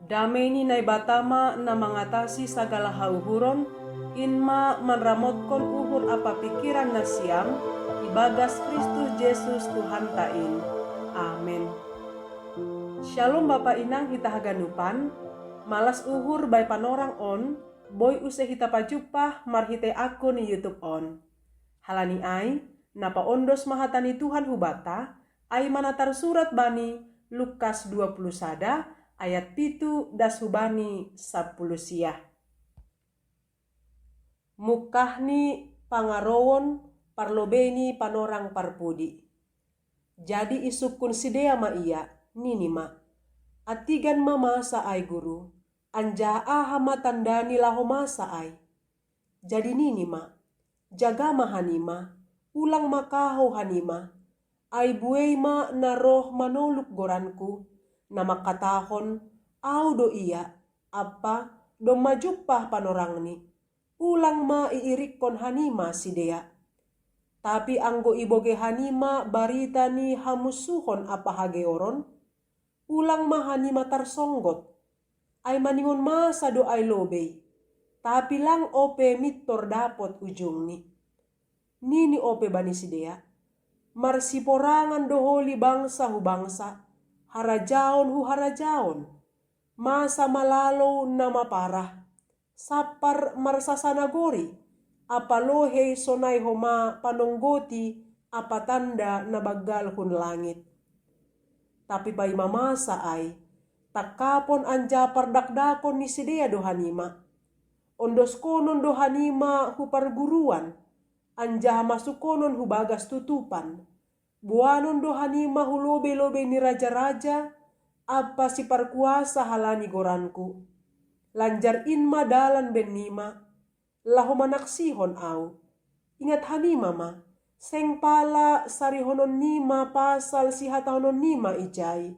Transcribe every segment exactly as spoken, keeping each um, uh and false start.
Dame ni Naibata ma na mangatasi sagala hauhuron, in ma manramotkon uhur apa pikiran nasiam, ibagas Kristus Jesus Tuhanta in. Amen. Shalom bapa inang hita haganupan, malas uhur bai panorang on, boi use hita pajumpah marhitei akun YouTube on. Halani ai, na paondos ma hata ni Tuhan hubata, ai ma na tarsurat bani Lukas dua puluh sada ayat pitu das hubani sapuluh siah. Mukah ni pangaroon parlobei ni panorang parpudi. Jadi isungkun sidea ma ia, nini ma, "Antigan ma masa ai guru, anjaha aha ma tandani laho masa ai?" Jadi nini ma, "Jaga ma hanima, ulang ma kahou hanima, ai buei ma na roh manoluk goranku, na mangkatahon, 'Au do ia,' ampa, 'Domma jumpah panorangni.' Ulang ma iirikkon hanima sidea. Tapi anggo ibogei hanima barita ni hamunsuhon ampa hageoron, ulang ma hanima tarsonggot. Ai maningon masa do ai lobei, tapi lang ope mintor dapot ujungni." Nini ope bani sidea, "Marsiporangan do holi bangsa hu bangsa, harajaon hu harajaon. Masa ma lalou na maparah, sampar marsasa nagori, ampa lohei sonai homa panonggoti ampa tanda na banggal hun langit. Tapi paima masa ai, tangkapon anjaha pardakdakon ni sidea do hanima. Ondoskonon do hanima hu parguruan, anjaha masukkonon hu bagas tutupan. Boanon do hanima hu lobei-lobei ni raja-raja ampa siparkuasa halani goranku. Lanjar in ma dalan bennima, laho manaksihon au. Ingat hanima ma, seng pala sarihononnima pasal sihatahononnima ijai.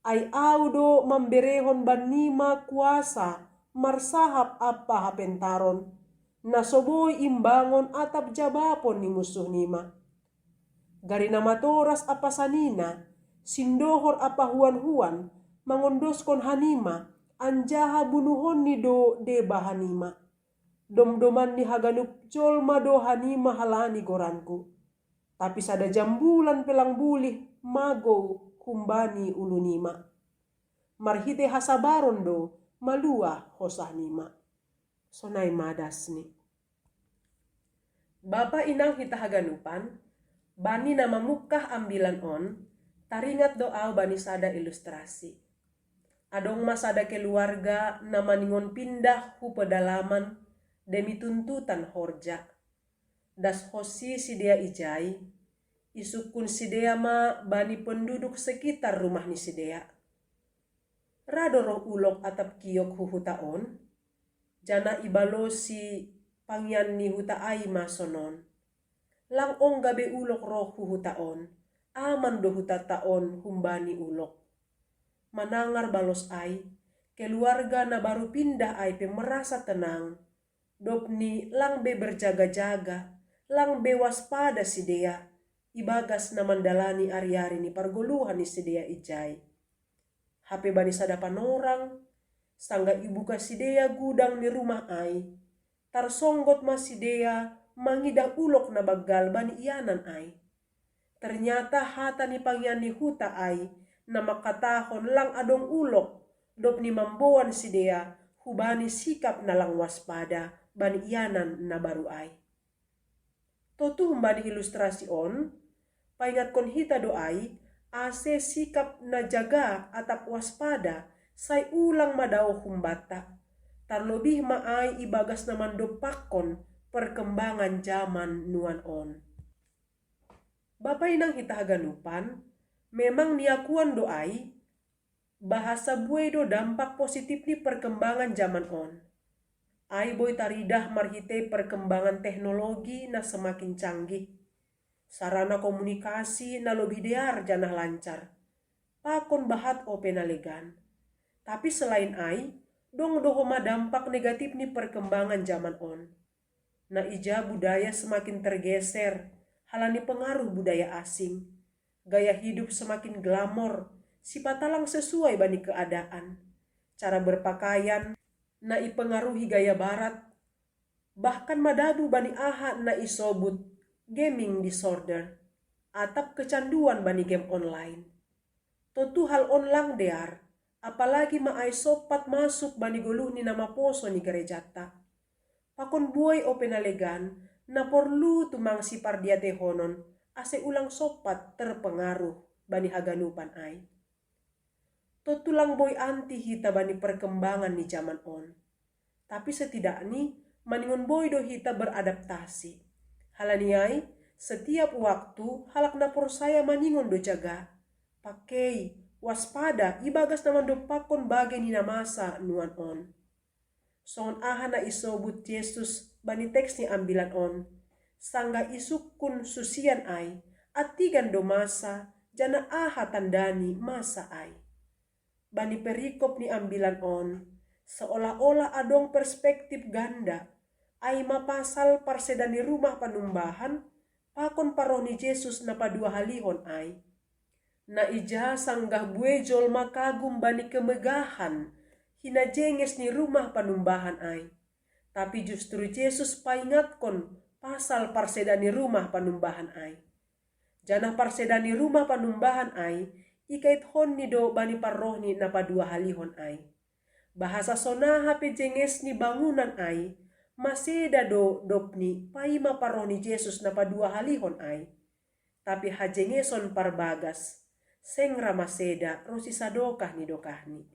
Ai au do mamberehon bannima kuasa marsahap ampa hapentaron, na so boi imbangon atap jabapon ni munsuhnima. Gari na matoras ampa sanina, sindohor ampa huan-huan, mangondoskon hanima, anjaha bunuhonni do deba hanima. Domdoman ni haganup jolma do hanima halani goranku. Tapi sada jambulan pe lang bulih magou humbani ulunima. Marhitei hasabaron do maluah hosahnima." Sonai ma dasni. Bapa inang hita haganupan, bani na mamungkah ambilan on, taringat do au bani sada ilustrasi. Adong ma sada keluarga na maningon pindah hu pedalaman demi tuntutan horja. Dashonsi sidea ijai, isungkun sidea ma bani penduduk sekitar rumah ni sidea, "Ra do roh ulok atap kiok hu huta on?" Janah ibalosi pangian ni huta ai ma sonon, "Lang ongga be ulok roh hu huta on, aman do hutanta on humbani ulok." Manangar balos ai, keluarga na baru pindah ai pe merasa tenang, dob ni lang be berjaga-jaga, lang be waspada sidea, ibagas na mandalani ari-ari ni pargoluhan ni sidea ijai. Hape bani sada panorang, sanggah ibuka sidea gudang ni rumah ai, tarsonggot ma sidea mangidah ulok na banggal bani ianan ai. Ternyata hata ni pangian ni huta ai, na mangkatahon lang adong ulok, dob ni mamboan sidea hubani sikap na lang waspada bani ianan na baru ai. Totu humbani ilustrasi on, paingatkon hita do ai, ase sikap na jaga atap waspada sai ulang ma dao humbanta. Tarlobih ma ai ibagas na mandompakkon perkembangan jaman nuan on. Bapa inang hita haganupan, memang niakuan do ai, bahasa buei do dampak positif ni perkembangan jaman on. Ai boi taridah marhitei perkembangan teknologi na semakin canggih, sarana komunikasi na lobih dear janah lancar, pakon bahat ope na legan. Tapi selain ai, dong do homa dampak negatif ni perkembangan jaman on. Na ija budaya semakin tergeser halani pengaruh budaya asing. Gaya hidup semakin glamor, sipata lang sesuai bani keadaan. cara berpakaian, na ipengaruhi gaya barat, bahkan madabu bani aha na isobut gaming disorder, atap kecanduan bani game online. Tontu hal on lang dear, apalagi ma ai sompat masuk bani goluh ni na maposo ni garejata. Pakon buai ope na legan, na porlu tumang sipardiatehonon, ase ulang sompat terpengaruh bani haganupan ai. Tontu lang boi anti hita bani perkembangan ni jaman on. Tapi setidakni maningon boi do hita beradaptasi. Halani ai, setiap waktu halak na porsaya maningon do jaga, pakei, waspada ibagas na mandompakkon bage ni na masa nuan on. Songon aha na isobut Jesus bani teks ni ambilan on, sanggah isungkun susian ai, antigan do masa, janah aha tandani masa ai. Bani perikop ni ambilan on, seolah-olah adong perspektif ganda, ai ma pasal parseda ni rumah panumbahan, pakon parroh ni Jesus na paduahalihon ai. Na ija sanggah buei jolma kagum bani kemegahan hinajenges ni rumah panumbahan ai. Tapi justru Jesus paingatkon pasal parseda ni rumah panumbahan ai. Janah parseda ni rumah panumbahan ai, ikaithonni do bani parrohni na paduahalihon ai. Bahasa sonaha pe jenges ni bangunan ai, maseda do dobni paima parroh ni Jesus na paduahalihon ai. Tapi hajengeson parbagas, seng ra maseda ronsi sadokah ni dokahni.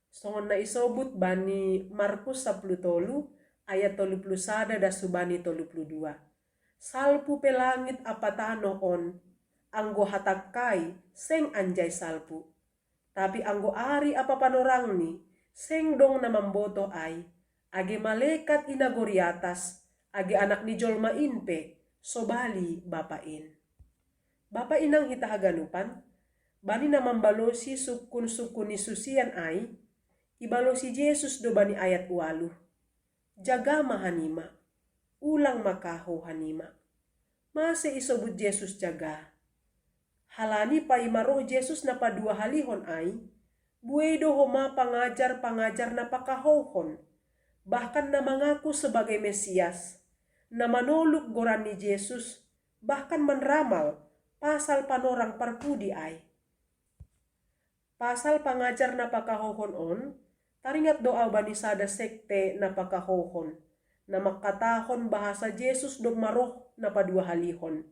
Songon na isobut bani Markus sapuluh tolu ayat tolu puluh sada das hubani tolu puluh dua. Salpu pe langit ampa tanoh on, anggo hatangkai seng anjai salpu. Tapi anggo ari ampa panorangni, seng dong na mambotoh ai, age malekat i nagori atas, age Anak ni jolma in pe, sobali Bapa in. Bapa inang hita haganupan, bani na mambalosi sungkun-sungkun ni susian ai, ibalosi Jesus do bani ayat ualuh. Jaga ma hanima, ulang ma kahou hanima. Mase isobut Jesus jaga? Halani paima roh Jesus na paduahalihon ai, buei do homa pangajar-pangajar na pakahouhon, bahkan na mangaku sebagai Mesias, na manoluk goran ni Jesus, bahkan manramal pasal panorang parpudi ai. Pasal pangajar na pakahouhon on, taringat do au bani sada sekte na pakahouhon, na mangkatahon bahasa Jesus domma roh na paduahalihon,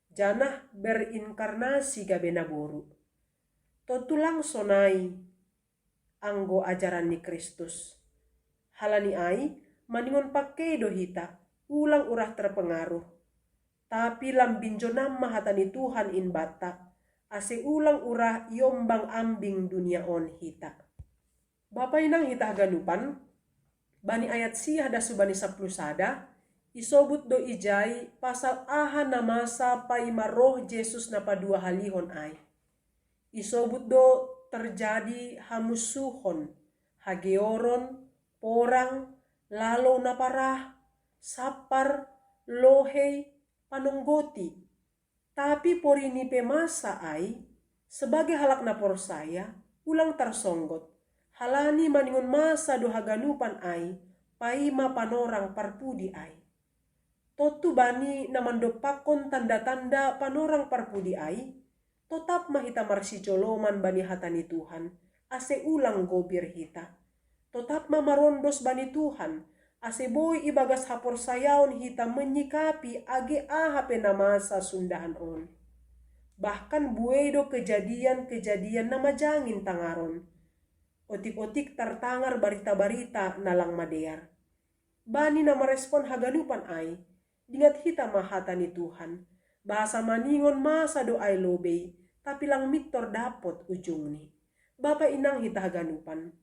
janah berinkarnasi gabe naboru. Tontu lang sonai anggo ajaran ni Kristus. Halani ai, maningon pakei do hita, ulang urah terpengaruh. Tapi lambin jonam ma hata ni Tuhan in banta, ase ulang urah iombang ambing dunia on hita. Bapa inang hita haganupan, bani ayat siah das hubani sapuluh sada, isobut do ijai pasal aha na masa paima roh Jesus na paduahalihon ai. Isobut do terjadi hamusuhon, hageoron, porang, lalou na parah, sampar, lohei, panonggoti. Tapi porini pe masa ai, sebagai halak na porsaya, ulang tarsonggot, halani maningon masa do haganupan ai, paima panorang parpudi ai. Tontu bani na mandompakkon tanda-tanda panorang parpudi ai, totap ma hita marsijoloman bani hata ni Tuhan, ase ulang gobir hita. Totap ma marondos bani Tuhan, ase boi ibagas haporsayaon hita menyikapi age aha pe na masa sundahan on. Bahkan buei do kejadian-kejadian na majangin tangaron. Otik-otik tartangar barita-barita na lang madear. Bani na marespon haganupan ai, dingat hita ma hata ni Tuhan, bahasa maningon masa do ai lobei, tapi lang mintor dapot ujungni. Bapa inang hita haganupan.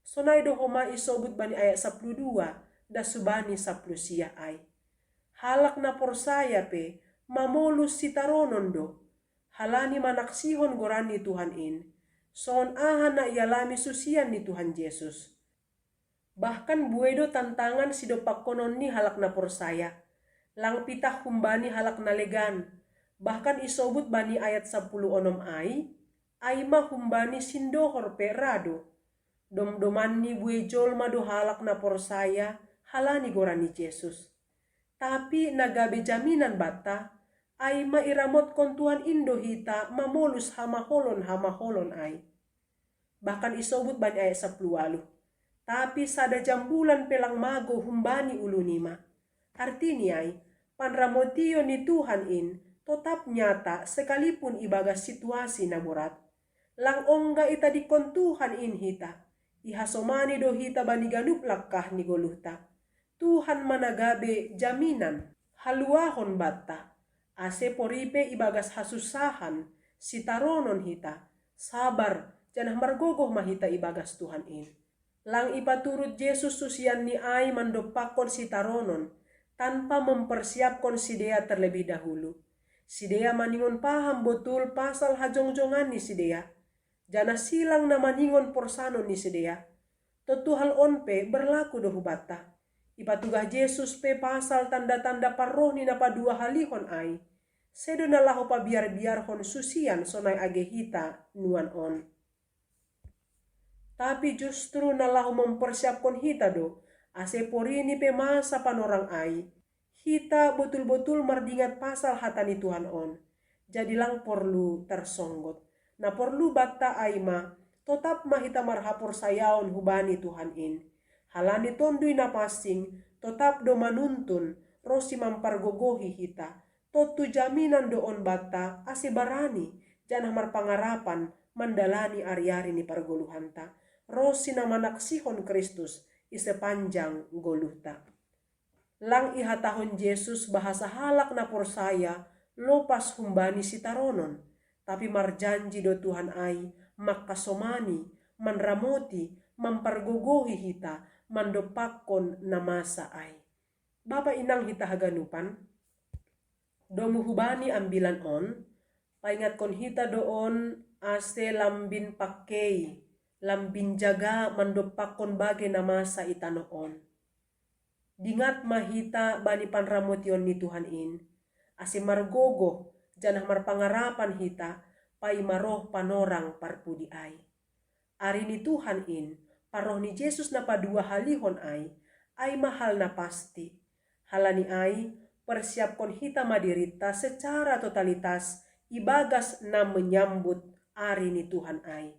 Sonai do homa isobut bani ayat sapuluh dua, das hubani sapuluh siah ai. Halak na porsaya pe, mamolus sitaronon do. Halani manaksihon goran ni Tuhan in, songon aha na ialami susian ni Tuhan Jesus. Bahkan buei do tantangan sidompakkonon ni halak na porsaya, lang pitah humbani halak na legan, bahkan isobut bani ayat sapuluh onom ai, ai ma humbani sindohor pe ra do. Domdomanni buei jolma do halak na porsaya halani goran ni Jesus. Tapi na gabe jaminan banta, ai ma iramotkon Tuhan in do hita mamolus hamaholon-hamaholon ai. Bahkan isobut bani ayat sapuluh waluh. Tapi sada jambulan pe lang mago humbani ulunima. Artini ai, panramotion ni Tuhan in totap nyata sekalipun ibagas situasi na borat. Lang ongga itadingkon Tuhan in hita, ihasomani do hita bani ganup langkah ni goluhta. Tuhan ma na gabe jaminan, haluahon banta, ase poripe ibagas hasussahan, sitaronon hita, sabar, janah margogoh ma hita ibagas Tuhan in. Lang ipaturut Jesus susianni ai mandompakkon sitaronon, tanpa mempersiapkon sidea terlebih dahulu. Sidea maningon paham botul pasal hajongjongan ni sidea, janah silang na maningon porsanon ni sidea. Tontu hal on pe berlaku do hubanta. Ipatugah Jesus pe pasal tanda-tanda parroh ni na paduahalihon ai, sedo na laho pabiar-biarhon susian sonai age hita nuan on. Tapi justru na laho mempersiapkon hita do, ase porini pe masa panorang ai, hita botul-botul mardingat pasal hata ni Tuhan on. Jadi lang porlu tarsonggot. Na porlu banta ai ma, totap ma hita marhaporsayaon hubani Tuhan in. Halani Tonduy Napansing totap do manuntun, ronsi mampargogohi hita. Tontu jaminan do on banta ase barani, janah marpangarapan mandalani ari-ari ni pargoluhanta, ronsi na manaksihon Kristus i sepanjang goluhta. Lang ihatahon Jesus bahasa halak na porsaya lopas humbani sitaronon, tapi marjanji do Tuhan ai mangkasomani, manramoti, mampargogohi hita, mandompakkon na masa ai. Bapa inang hita haganupan, domu hubani ambilan on, paingatkon hita do on ase lambin pangkei, lambin jaga mandompakkon bage na masa i tanoh on. Dingat ma hita bani panramotion ni Tuhan in, ase margogoh janah marpangarapan hita paima roh panorang parpudi ai. Ari ni Tuhan in, parroh ni Jesus na paduahalihon ai, ai ma hal na pasti. Halani ai, persiapkon hita ma dirinta secara totalitas ibagas na menyambut ari ni Tuhan ai.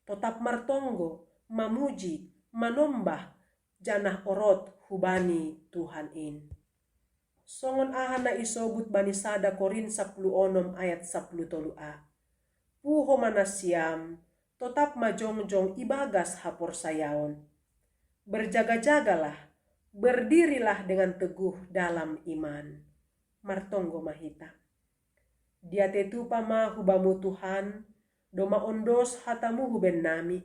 Totap martonggo, mamuji, manombah, janah orot hubani Tuhan in. Songon aha na isobut bani sada Korint sapuluh onom ayat sapuluh tolu a. Puho ma nasiam, totap ma jongjong ibagas haporsayaon. Berjaga-jagalah, berdirilah dengan teguh dalam iman. Martonggo ma hita. Diate tupa ma hubamu Tuhan, domma ondos hatamu hubennami.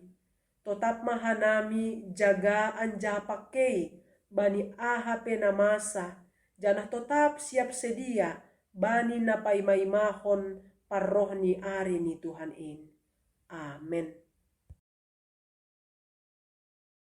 Totap ma hanami jaga anjaha pangkei bani aha pe na masa, janah totap siap sedia bani na paima-imahon parroh ni ari ni Tuhan in. Amen.